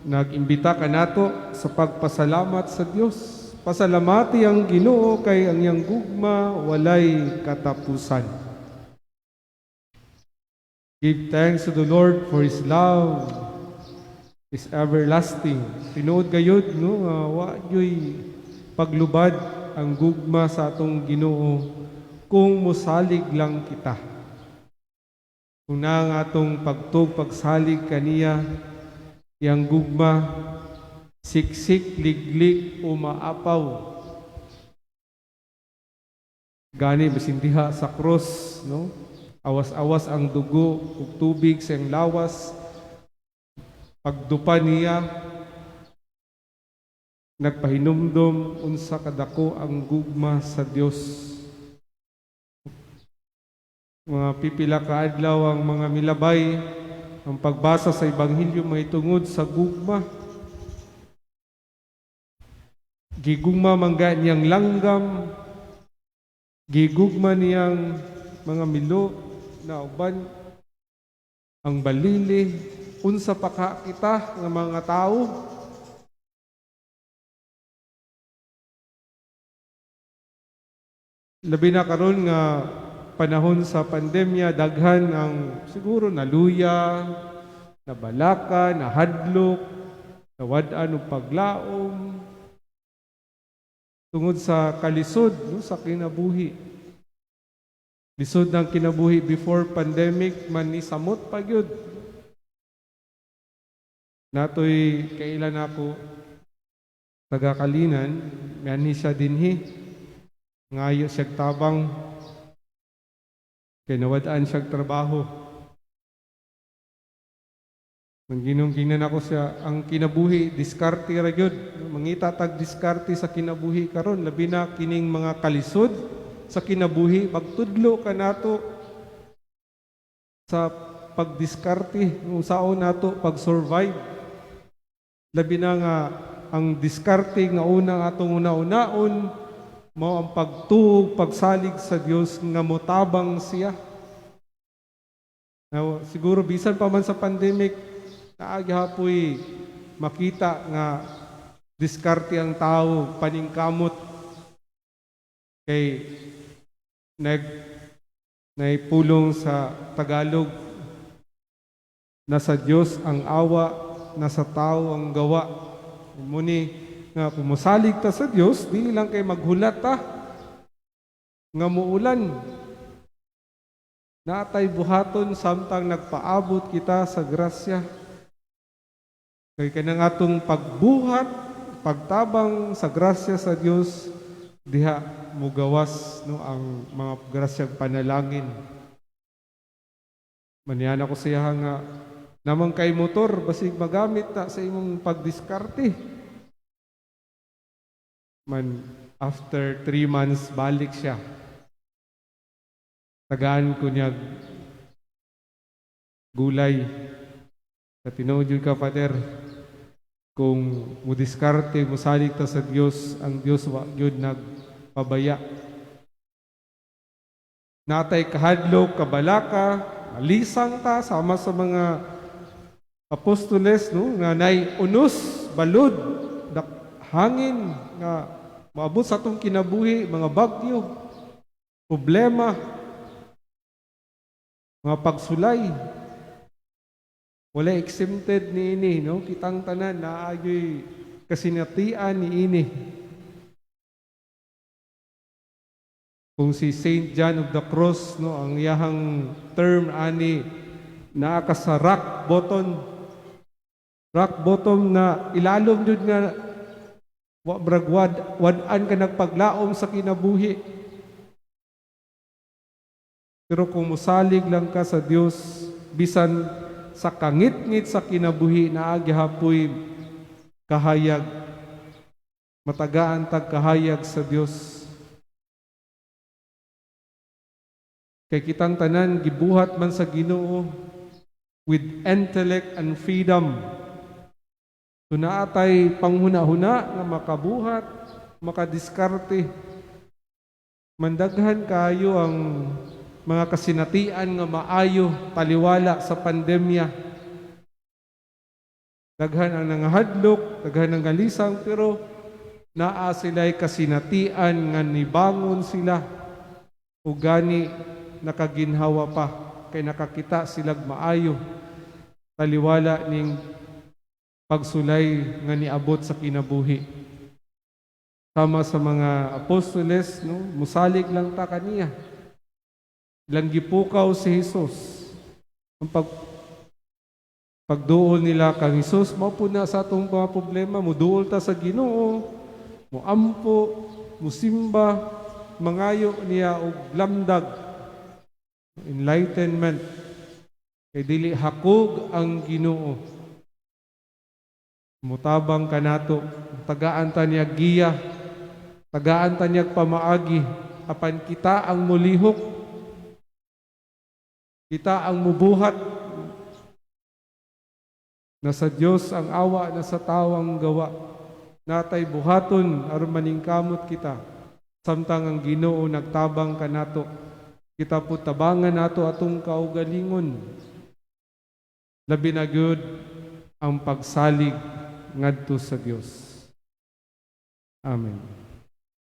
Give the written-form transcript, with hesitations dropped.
Nag-imbita kanato sa pagpasalamat sa Dios. Pasalamati ang Ginoo kay ang iyang gugma walay katapusan. Give thanks to the Lord, for His love is everlasting. Tinuod gayud, no, nga wa gyoy paglubad ang gugma sa atong Ginoo kung mosalig lang kita. Kung na ang atong pagtuo, pagsalig kaniya, iyang gugma siksik, liglig o maapaw. Gani bisin diha sa cross, no? Awas-awas ang dugo ug tubig sa iyang lawas. Pagdupa niya, nagpahinumdom unsa kadako ang gugma sa Dios. Mga pipila ka adlaw ang mga milabay, ang pagbasa sa Ebanghelyo mahitungod sa gugma. Gigugma mangga niyang langgam, gigugma niyang mga milo na uban ang balili, unsa pa ka kita nga mga tao? Labi na karon nga panahon sa pandemya, daghan ang siguro naluya, nabalaka, nahadlok, nawad-an og paglaom tungod sa kalisod, no, sa kinabuhi. Lisod ng kinabuhi before pandemic man ni samot pa gyud. Natoy kailan ako taga Kalinan, mianhi siya dinhi. Ngayo siya tabang kay nawad-an siya trabaho. Mangginong-gingnan ako siya, ang kinabuhi, diskarte ra gyud. Mangita tag diskarte sa kinabuhi karon, labi na kining mga kalisod sa kinabuhi, magtudlo ka nato sa pagdiskarte, unsaon nato pag-survive. Labi na nga ang diskarte nga unang atong una-unaon mao ang pagtuo, pagsalig sa Dios nga motabang siya. Now, siguro bisan pa man sa pandemic, naa gihapoy makita nga diskarte ang tao, paningkamot kay naipulong sa Tagalog, nasa Dios ang awa, nasa tao ang gawa. Muni nga kung mosalig ta sa Dios, dili lang kay maghulat ta nga muulan. Natay buhaton samtang nagpaabot kita sa grasya. Kay kanang atong pagbuhat, pagtabang sa grasya sa Dios, diha mugawas, no, ang mga grasyang panalangin. Manyan ako siya nga namang kay motor basig magamit na sa imong pagdiskarte. Man after 3 months balik siya. Tagaan ko niya gulay. Sa tinuod yun ka, Father, kung mudiskarte, musalig ta sa Dios, ang Dios wa gyud nagpabaya. Natay kahadlok, kabalaka, malisang ta sama sa mga apostoles, no, nga nay unos, balud, hangin nga maabot sa atong kinabuhi, mga bagyo, problema, mga pagsulay. Wala exempted ni ini, no? Kitang tanan naayoy kasinatian ni ini. Kung si Saint John of the Cross, no, ang iyahang term ani, naa ka sa rock bottom. Rock bottom na ilalom jud nga wa brag wad-an ka nagpaglaom sa kinabuhi. Pero kung musalig lang ka sa Dios, bisan sa kangitngit sa kinabuhi, naa gihapoy kahayag. Matagaan tag kahayag sa Dios. Kay kitang tanan gibuhat man sa Ginoo with intellect and freedom. So naatay panghuna-huna nga makabuhat, makadiskarte. Mandaghan kayo ang mga kasinatian nga maayo taliwala sa pandemya. Daghan ang nangahadlok, daghan ang galisang, pero naa sila'y kasinatian nga nibangon sila ug gani nakaginhawa pa kay nakakita silag maayo taliwala ning pagsulay nga niabot sa kinabuhi. Sama sa mga apostoles, no, musalig lang ta kaniya. Ilang gipukaw si Jesus. Ang pagduol nila kang Jesus, mao po na sa atong mga problema, muduol ta sa Ginoo, muampo, musimba, mangayo niya og lamdag, enlightenment. Kay dili hakog ang Ginoo. Mutabang kanato, tagaan ta niya giya, tagaan ta niya pamaagi, apan kita ang mulihok, kita ang mubuhat. Nasa Dios ang awa, nasa tao ang gawa. Natay buhaton aron maningkamot kita. Samtang ang Ginoo nagtabang kanato. Kita po tabangan nato atong kaugalingon. Labi na gyud ang pagsalig ngadto sa Dios. Amen.